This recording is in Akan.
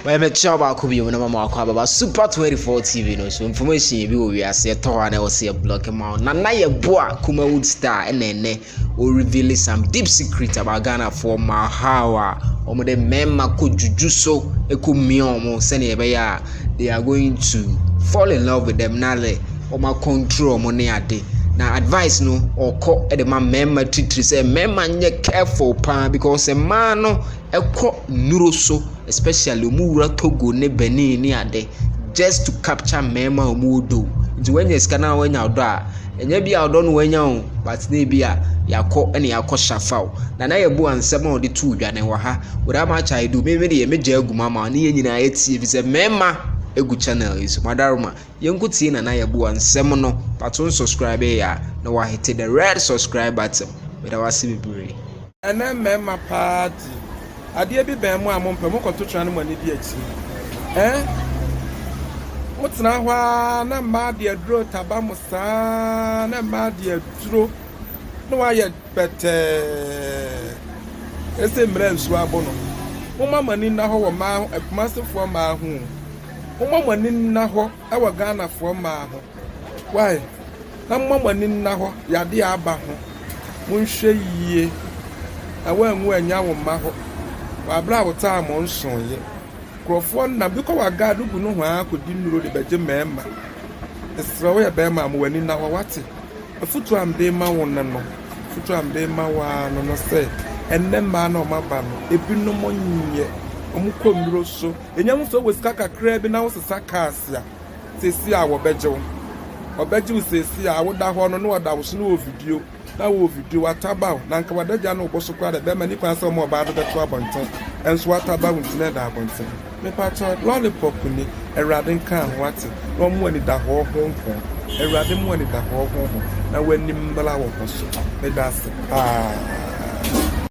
Mɛkyerɛ baako bio na mama wakɔ ababa Super 24 TV no so. Information bi wɔ wiase ɛtɔ hɔ a na ɛwɔ sɛ yɛ block ma wo. Nana Yeboah Kumawood star, ɛna ɛnɛ o reveal some deep secret about Ghanafoɔ ma how a wɔde mmarima kɔ juju so kɔ mia wɔn sɛnea ɛbɛyɛ a they are going to fall in love with them na le wɔn control wɔn ne ade. Na advice no ɔkɔ de ma mmarima titiri sɛ mmarima nyɛ careful paa because mmaa no kɔ nnuro so, especially wɔn wura Togo ne Benin ne ade, just to capture mmarima a wɔwɔ do. Nti wɔanya sika na wɔanya ɔdɔ a ɛnyɛ bi a ɔdɔ no wɔanya o, but na ebi a yɛakɔ ɛna yɛakɔ hyɛ o. Nana Yeboah nsɛm a ɔde too dwa no wɔ ha. Without much ado, me deɛ megya agu mu ama ne yɛn nyinaa yɛtie fi sɛ mmarima egu channel yi so. Madaroma, yɛnko tie Nana Yeboah nsɛm no. Pato subscribe yɛ a na wahit the red subscribe button. Meda wase bebree. Ɛnɛ mmarima paa di adeɛ bi bɛn mu a mompɛ mokɔto twena no mo ani di akyiri ɛn motena hɔ a na mmaa de aduro taba mo saa, na mmaa de aduro na wayɛ pɛtɛɛ ɛsɛ mmerɛ nsuo abɔ no. Momma mo ani nna hɔ wɔ mmaa Akumasefoɔ mmaa ho. Momma mo ani nna hɔ wɔ Ghanafoɔ mmaa ho wae, na momma mo ani nna hɔ yadeɛ aba ho. Monhwɛ yie na woanwu anya wo mma hɔ wɔ abere a wotaa mo nsoeɛ. Nkurɔfoɔ nam bi kɔ waga no gu no ho a kɔdi nnuro de bɛgye mmarima. Mesrɛ, woyɛ bɛrima a, mo w'ani nna hɔ, wate? Afotu a mede ma wo no, afotu a mede ma wo ara no sɛ ɛnnɛ mmaa na ɔmo aba no, ebinom nyɛ ɔmo kɔ nnuro so. Enya ho sɛ wɔ sika kakraa bi na wosesa cars a seesi a wɔbɛgye wo, ɔbɛgye wo seesi a woda hɔ no na wɔda wo so na wɔ video na wɔ video wataba wo na nka wadagya no wobɔ so koraa de bɛrima ni kwan sɛ ɔmo ɔbaa de bɛto abɔnten, ɛnso wataba wo nti na ɛda abɔnten. Mepakyɛ, lollipop ni. Awurade nka ho, ate? Na ɔmo anidahɔ honhom, Awurade mu anidahɔ honhom na w'anim mmra wɔ ho so. Meda ase paa.